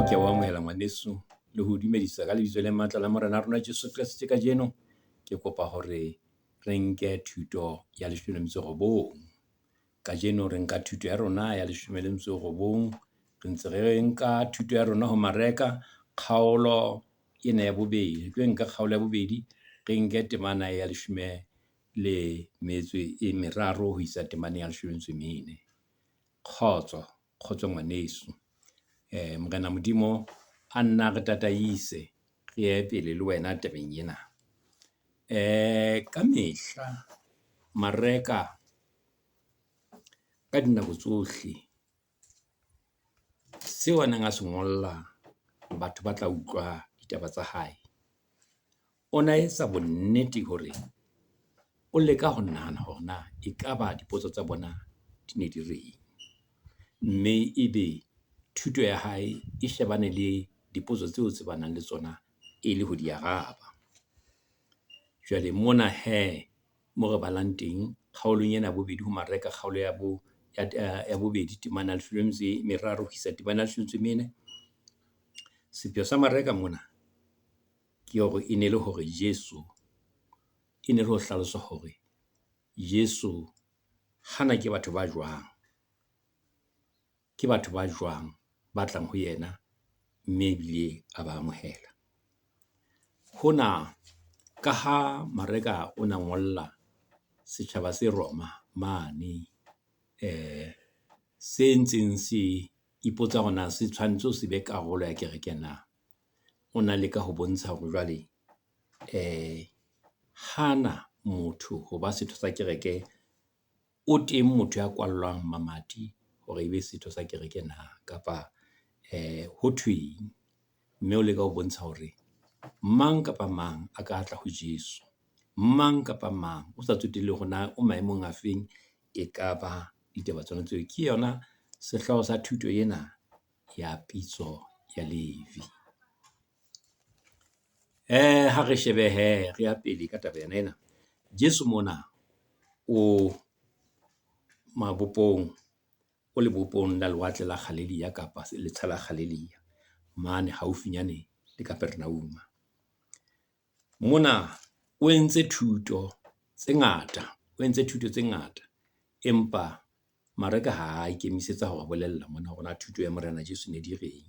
Ke a o amohela ngwaneso le ho dumedisa ka lebitso le matla la Morena rona Jesu Kreste kajeno. Ke kopa hore re nke thuto ya leshome le metso e robong. Kajeno re nka thuto ya rona ya leshome le metso e robong. Re ntse re nka thuto ya rona ho Mareka kgaolo ena ya bobedi. Re tlo nka kgaolo ya bobedi, re nke temana ya leshome le metso e meraro ho isa temaneng ya leshome le metso e mene. Kgotso, kgotso ngwaneso. Morena Modimo a nna re tataise, re ye pele le wena tabeng ena. Ka mehla Mareka ka dinako tsohle seo a neng a se ngolla batho ba tla utlwa ditaba tsa hae, o na etsa bonnete hore o leka ho nahana hore na ekaba dipotso tsa bona di ne di reng. Mme ebe thuto ya hae e shebane le dipotso tseo tse ba nang le tsona e le ho di araba. Jwale mona hee moo re balang teng kgaolong ena ya bobedi ho Mareka kgaolo ya bo ya bobedi temana ya leshome le metso e meraro ho isa temana ya leshome le metso e mene. Sepheo sa Mareka mona ke hore e ne le hore Jesu, e ne le ho hlalosa hore Jesu hana ke batho ba jwang. Ke batho ba jwang ba tlang ho yena, mme ebile a ba amohela. Hona ka ha Mareka o na ngolla setjhaba se Roma mane se ntseng se ipotsa hore na se tshwanetse ho se be karolo ya kereke na. O na leka ho bontsha hore jwale hana motho ho ba setho sa kereke, o teng motho ya kwallwang mamati hore ebe setho sa kereke na, kapa ho thweng. Mme o leka ho bontsha hore mang kapa mang a ka tla ho Jesu, mang kapa mang ho sa tsotelehe hore na o maemong a feng. Ekaba ditaba tsona tseo, ke yona sehlooho sa thuto ena ya pitso ya Levi. Ha re shebe hee re ya pele ka taba yona ena. Jesu mona o mabopong, o lebopong la lewatle la Galilea kapa letsha la Galilea mane haufinyane le Capernaum. Mona o entse thuto tse ngata, o entse thuto tse ngata, empa Mareka ha a ikemisetsa hore bolella mona hore na thuto ya Morena Jesu ne di reng.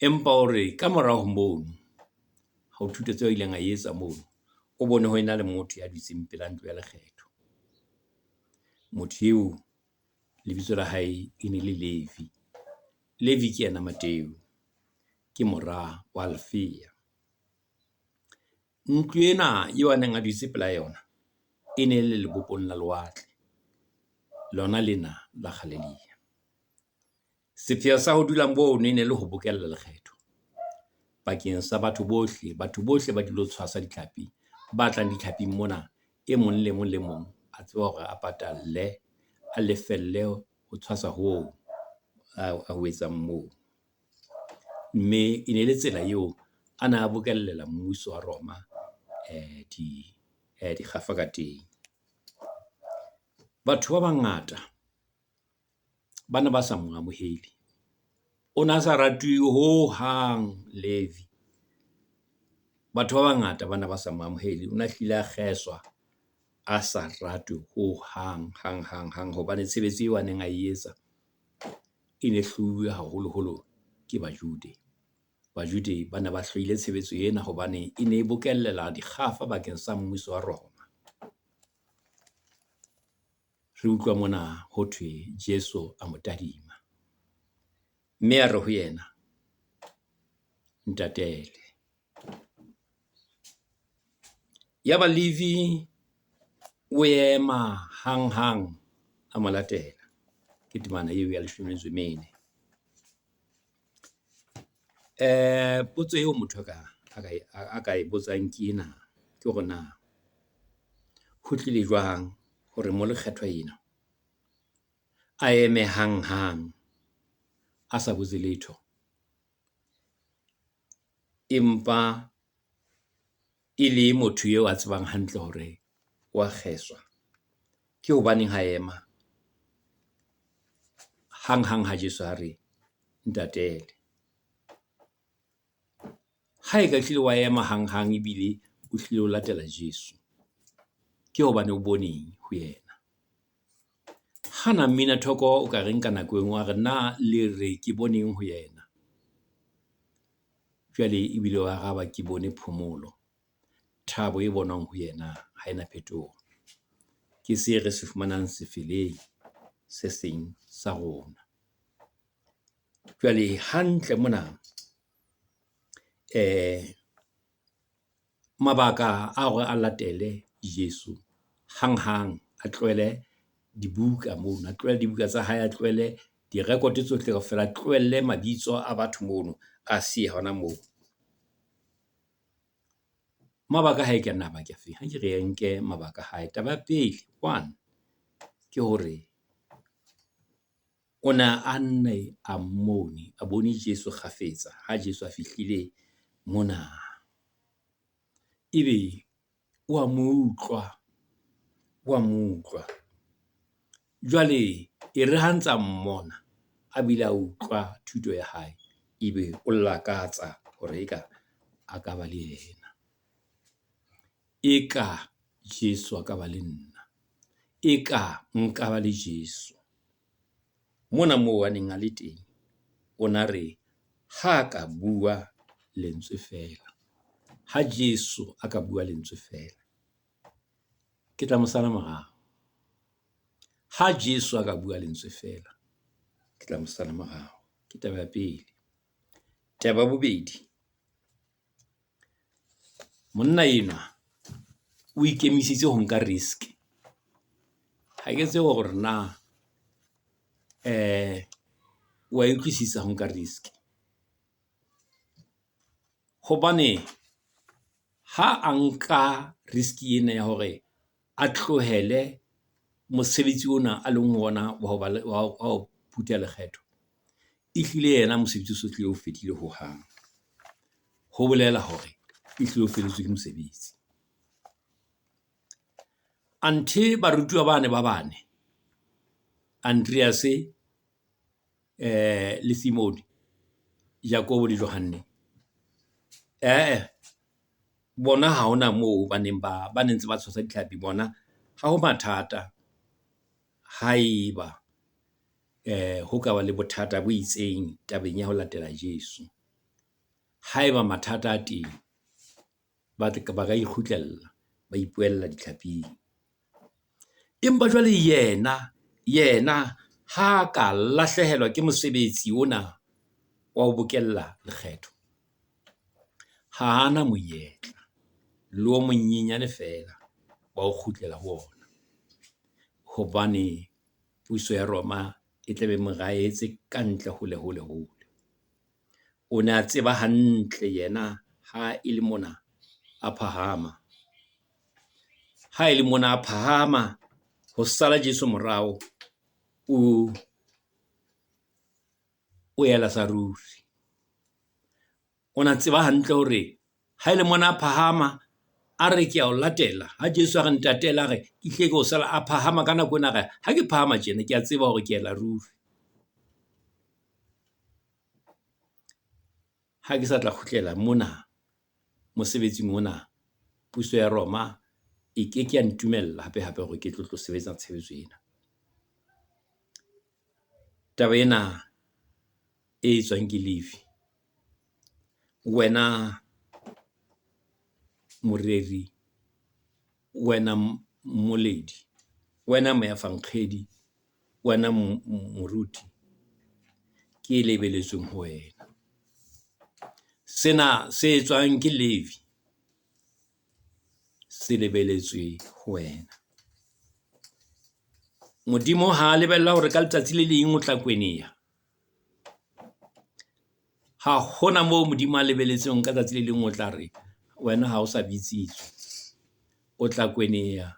Empa o re kamora ho mono, ho thuto tseo a ileng a etsa mono, o bone ho ena le motho ya dutseng pela ntlo ya lekgetho. Motho eo lebitso la hae e ne le Levi. Levi ke yena Mateu, ke mora wa Alfea. Ntlo ena eo a neng a dutse pela yona, e ne le lebopong la lewatle, lona lena la Galilea. Sepheo sa ho dula mono e ne le ho bokella lekgetho bakeng sa batho bohle. Batho bohle ba tlilo tshwasa ditlhapi, ba tlang ditlhaping mona. E mong le mong le mong a tseba hore a patalle, a lefelle ho tshwasa hoo a ho etsang moo. Mme e ne le tsela eo a na a bokellela mmuso wa Roma dikgafa ka teng. Batho ba bangata ba ne ba sa mo amohele. O na sa ratuwe hohang Levi. Batho ba bangata ba ne ba sa mo amohele. O na hlile a kgeswa, a sa ratwe hohang hang hang hang hobane tshebetso eo a neng a etsa e ne hlouwe haholoholo ke Bajude. Bajude ba ne ba hloile tshebetso ena hobane e ne e bokellela dikgafa bakeng sa mmuso wa Roma. Re utlwa mona ho thwe Jesu a mo tadima, mme a re ho yena, ntatele. Yaba Levi o ema hanghang a mo latela. Ke temana eo ya leshome le metso e mene. Potso eo motho a ka e botsang ke ena, ke hore na ho tlile jwang hore molekgethwa enwa a eme hanghang a sa botse letho? Empa e le motho eo a tsebang hantle hore wa kgeswa. Ke hobaneng ha ema hanghang ha Jesu a re. Ntatele. Ha e ka ehlile wa ema hanghang ebile o hlile o latela Jeso. Ke hobane o boneng ho yena? Hana mmina thoko o ka reng ka nako e nngwe wa re, na le re ke boneng ho yena? Jwale ebile wa araba, ke bone phomolo. Thabo e bonwang ho yena ha e na phetoho. Ke se re se fumanang sefeleng se seng sa rona. Jwale hantle mona mabaka a hore a latele Jeso hanghang, a tlohele dibuka mono, a tlohele dibuka tsa hae, a tlohele direkoto tsohle kaofela, a tlohelle mabitso a batho mono, a siye hona moo. Mabaka a hae e ka nna ya ba ke afeng? Ha nke re nke mabaka a hae. Taba ya pele, one ke hore o na a nne a mmone, a bone Jeso kgafetsa ha Jeso a fihlile mona. Ebe o wa mo utlwa, wa mo utlwa. Jwale e re ha ntsa mmona, a bile a utlwa thuto ya hae. Ebe o lakatsa hore eka a ka ba le yena. Eka Jeso a ka ba le nna, eka nka ba le Jeso. Mona moo a neng a le teng, o na re ha ka bua lentswe feela, ha Jeso a ka bua lentswe feela, ke tla mo sala morao. Ha Jeso a ka bua lentswe feela, ke tla mo sala morao. Ke taba ya pele. Taba ya bobedi, monna enwa o ikemiseditse ho nka risk. Ha ke tsebe hore na wa e utlwisisa ho nka risk? Hobane ha a nka risk ena ya hore a tlohele mosebetsi ona a leng ho ona wa ho ba le, wa ho phutha lekgetho. Ehlile yena mosebetsi o so hlile o fedile hohang. Ho bolela hore ehlile o felletswe ke mosebetsi. Anthe barutuwa bane ba bane, Andreas-e le Simone, Jakobo le Johanne. Eh-eh, bona ha hona moo baneng ba, ba ne ntse ba tshwasa ditlhapi bona ha ho mathata haeba ho ka ba le bothata bo itseng tabeng ya ho latela Jeso. Haeba mathata a teng, ba ba ka ikgutlella, ba ipuella ditlhaping. Empa jwale yena, yena ha ka lahlehelwa ke mosebetsi ona wa ho bokella lekgetho, ha ana monyetla le o monyenyane feela wa ho kgutlela ho ona. Hobane puso ya Roma e tlabe e mo rahetse ka ntle hole, hole, hole. O ne a tseba hantle yena ha e le mona a phahama, ha e le mona a phahama ho sala Jeso morao, o ela sa ruri. O na tseba hantle hore ha e le mona a phahama, a re ke ao latela. Ha Jeso a re ntatele, a re ke hlile ke o sala, a phahama ka nako ena a re, ha ke phahama tjena ke a tseba hore ke ela ruri. Ha ke sa tla kgutlela mona mosebetsing ona, puso ya Roma e keke ya ntumella hape-hape hore ke tlo sebetsa tshebetso ena. Taba ena e etswang ke Levi, wena moreri, wena mmoledi, wena moefankgedi, wena moruti, ke e lebelletsweng ho wena. Sena se etswang ke Levi se lebeletswe ho wena. Modimo ha a lebella hore ka letsatsi le leng o tla kweneha. Ha hona moo Modimo a lebelletseng ka tsatsi le leng o tla re, wena ha o sa bitsitswe. O tla kweneha,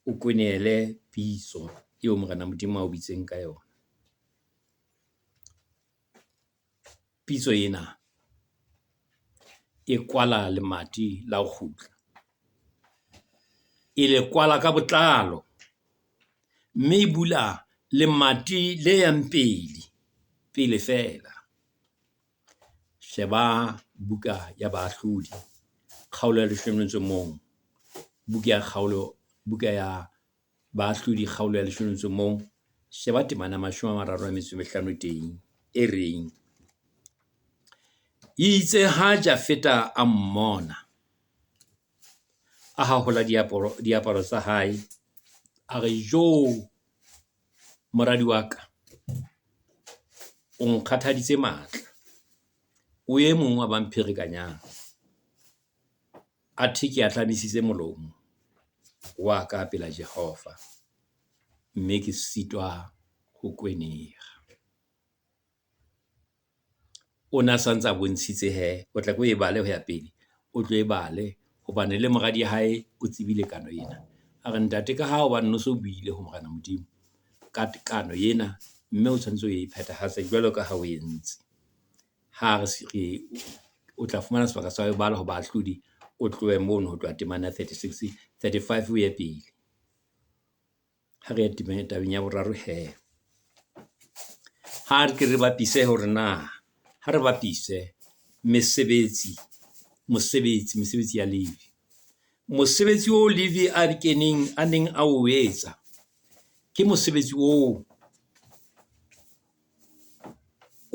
o kwenehele pitso eo Morena Modimo ao bitseng ka yona. Pitso ena e kwala lemati la ho kgutla. E le kwala ka botlalo, mme e bula lemati le yang pele, pele feela. Sheba buka ya Baahlodi, kgaolo ya leshome le motso o mong. Buka ya kgaolo, buka ya Baahlodi kgaolo ya leshome le motso o mong. Sheba temana ya mashome a mararo a metso e mehlano teng e reng, Itse ha Jafeta a mmona, a hahola diaparo diaparo tsa hae, a re, Jo moradi wa ka, o nkgathaditse matla. O e mong wa ba mpherekanyang. Athe ke ahlamisitse molomo wa ka pela Jehova, mme ke sitwa ho kweneha. O na santse a bontshitse hee, o tla ke o e bale ho ya pele. O tlo e bale hobane le moradi ya hae o tsebile kano ena. A re, ntate ka ha hobane o so buile ho Morena Modimo ka kano ena, mme o tshwanetse o e phethahatse jwalo ka ha o entse. Ha re se re, o tla fumana sebaka sa ho e bala ho Baahlodi, o tlohe mono ho tloha temana ya 36, 35 o ye pele. Ha re ye tabeng ya boraro hee. Ha re ke re bapise hore na, ha re bapise mesebetsi, mosebetsi, mesebetsi ya Levi. Mosebetsi oo Levi a keneng, a neng a o etsa, ke mosebetsi oo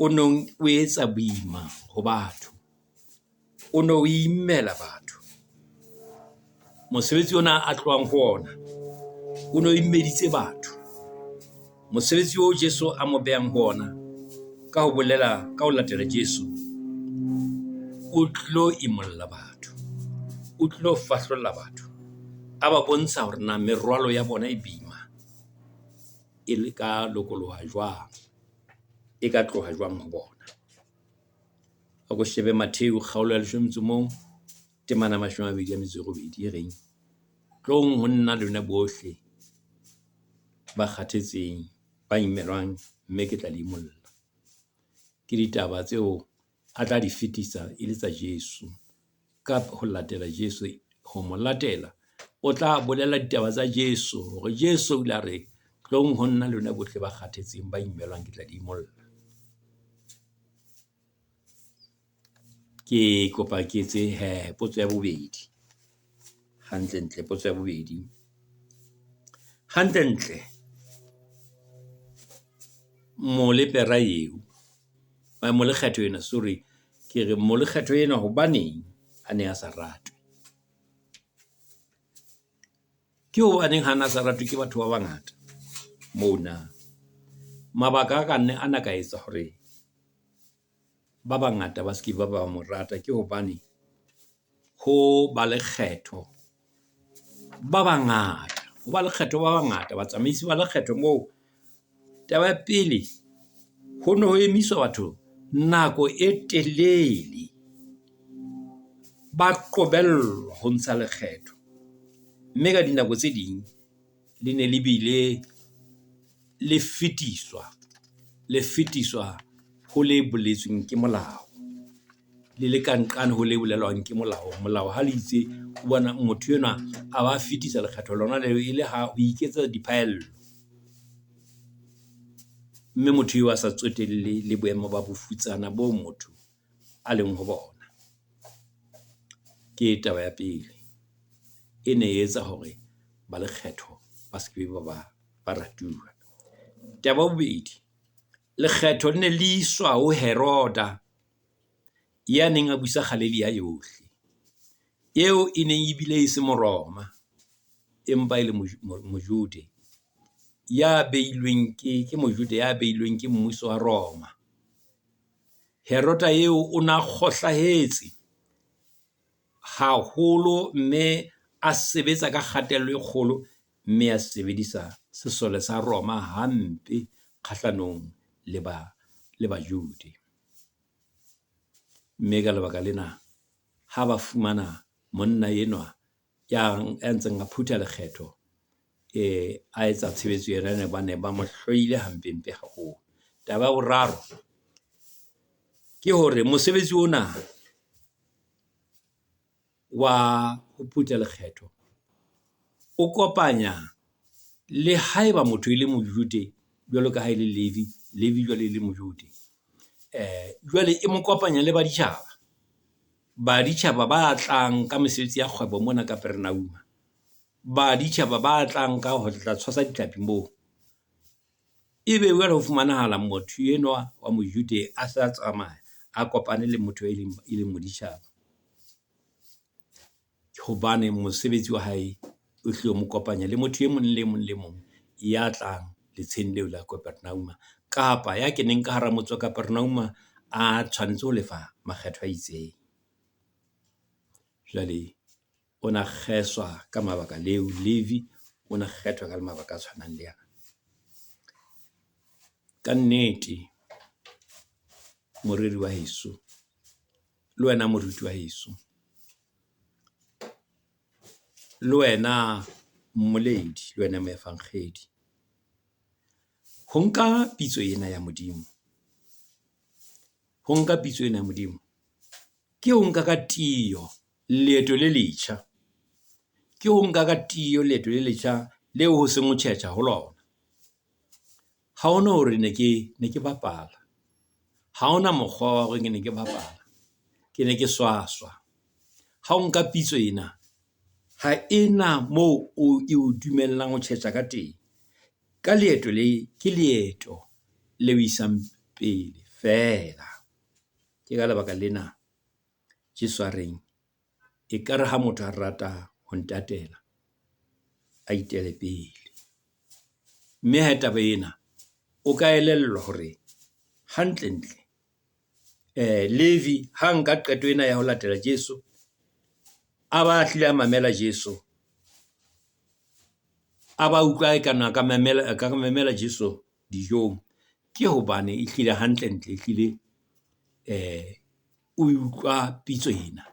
o nong o etsa boima ho batho. O no o imela batho. Mosebetsi ona a tlohang ho ona, o no imeditse batho. Mosebetsi oo Jesu a mo behang ho ona, ka ho bolela, ka ho latela Jesu, o tlo imolla batho. O tlo fahlolla batho. A ba bontsha hore na merwalo ya bona e boima e le ka lokoloha jwang, e ka tloha jwang ho bona. A ko shebe Mattheu kgaolo ya leshome le motso o mong, temana ya mashome a mabedi a metso e robedi e reng, Tloong ho nna lona bohle ba kgathetseng, ba imelwang, mme ke tla le imolla. Ke ditaba tseo a tla di fetisa e le tsa Jesu. Ka ho latela Jesu, ho mo latela, o tla bolela ditaba tsa Jesu hore Jesu o ile a re, tloong ho nna lona bohle ba kgathetseng, ba imelwang, ke tla le imolla. Ke kopa ke etse hee potso ya bobedi. Hantle-ntle potso ya bobedi. Hantle-ntle molepera eo, molekgetho enwa, sorry. Ke re molekgetho enwa hobaneng a ne a sa ratwe? Ke hobaneng ha a na sa ratwe ke batho ba bangata moo na? Mabaka a ka nne a na ka etsa hore ba bangata ba se ke ba ba mo rata, ke hobane ho balekgetho ba bangata. Ho balekgetho ba bangata, batsamaisi ba lekgetho moo. Taba ya pele, ho no ho emiswa batho nako e telele. Ba qobellwa ho ntsha lekgetho, mme ka dinako tse ding le ne le bile le fetiswa, le fetiswa ho le boletsweng ke molao. Le le ka nqane ho le bolelwang ke molao. Molao ha le itse, o bona motho enwa a ba fetisa lekgetho lona leo e le ha ho iketsetsa diphaello. Mme motho eo a sa tsotelle le boemo ba bofutsana bo motho a leng ho bona. Ke taba ya pele, e ne e etsa hore balekgetho ba se ke ba ba ratuwa. Taba ya bobedi, lekgetho le ne le iswa ho Heroda ya neng a busa Galilea yohle. Eo e neng ebile e se Moroma, empa e le Mojude ya beilweng ke, ke Mojude ya beilweng ke mmuso wa Roma. Heroda eo o na kgohlahetse haholo mme a sebetsa ka kgatello e kgolo, mme a sebedisa sesole sa Roma hampe kgahlanong le ba, le Bajude. Mme ka lebaka lena, ha ba fumana monna enwa ya ntseng a phutha lekgetho, a etsa tshebetso ena, ba ne ba mo hloile hampe-mpe haholo. Taba ya boraro, ke hore mosebetsi ona wa ho phutha lekgetho o kopanya le haeba motho e le Mojude jwalo ka ha e le Levi, Levi jwale e le Mojude. Jwale e mo kopanya le baditjhaba. Baditjhaba ba tlang ka mesebetsi ya kgwebo mona Kapernauma. Baditjhaba ba tlang ka ho tla tshwasa ditlhapi moo. Ebe jwale ho fumanahala motho enwa wa Mojude a sa tsamaya a kopane le motho e leng, e leng moditjhaba. Hobane mosebetsi wa hae o hlile o mo kopanya le motho e mong le mong le mong ya tlang letsheng leo la Kapernauma, kapa ya keneng ka hara motse wa Kapernauma a tshwanetse ho lefa makgetho a itseng. Jwale o na kgeswa ka mabaka leo, Levi o na kgethwa ka mabaka a tshwanang le ana. Kannete moreri wa heso, le wena moruti wa heso, le wena mmoledi, le wena moefankgedi. Ho nka pitso ena ya Modimo, ho nka pitso ena ya Modimo. Ke ho nka ka tiyo leeto le letjha. Ke ho nka ka tiyo leeto le letjha leo ho seng ho tjhetjha ho lona. Ha hona hore ne ke ne ke bapala. Ha hona mokgwa wa hore ke ne ke bapala, ke ne ke swaswa. Ha o nka pitso ena, ha ena moo o e o dumellang ho tjhetjha ka teng. Ka leeto le, ke leeto le o isang pele feela. Ke ka lebaka lena Jesu a reng, ekare ha motho a rata ho ntatela, a itele pele. Mme he taba ena, o ka elellwa hore hantlentle Levi ha nka qeto ena ya ho latela Jesu, a ba hlile a mamela Jesu. A ba utlwa e ka ka memela, a ka memela Jesu dijong. Ke hobane ehlile hantlentle ehlile o utlwa pitso ena.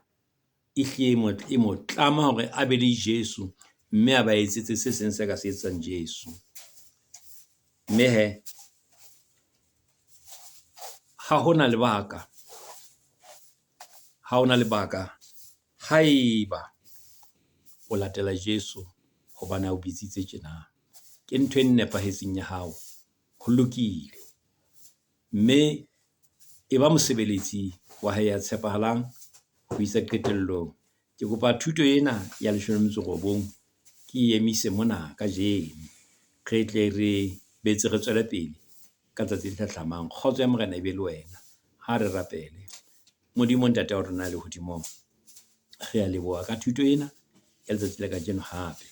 Ehlile e mo tlama hore a be le Jesu, mme a ba etsetse se seng se ka se etsang Jesu. Mme hee, ha hona lebaka, ha hona lebaka haeba o latela Jesu hobane a o bitsitse tjena. Ke ntho e nepahetseng ya hao, ho lokile. Mme e ba mosebeletsi wa hae ya tshepahalang ho isa qetellong. Ke kopa thuto ena ya leshome le metso e robong, ke e emise mona kajeno. Re tle re boetse re tswele pele ka tsatsi le hlahlamang. Kgotso ya Morena e be le wena. Ha re rapele. Modimo Ntate wa rona ya lehodimong, re a leboha ka thuto ena ya letsatsi la kajeno hape.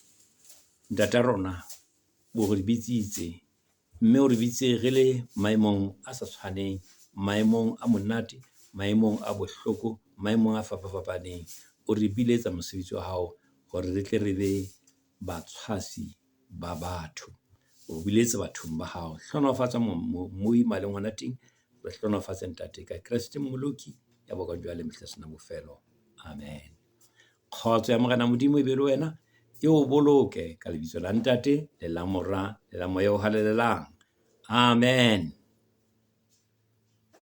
Ntata rona, o re bitsitse, mme o re bitse re le maemong a sa tshwaneng, maemong a monate, maemong a bohloko, maemong a fapafapaneng. O re biletsa mosebetsi wa hao hore re tle re be batshwasi ba batho. O biletse bathong ba hao. Hlohonolofatsa mmui moo a leng hona teng. Re hlohonolofatse Ntate ka Kreste Mmoloki ya bokwang jwale mehla e senang bofelo. Amen. Kgotso ya Morena Modimo e be le wena, e o boloke ka lebitso la Ntate, le la Mora, le la Moya o Halalelang. Amen.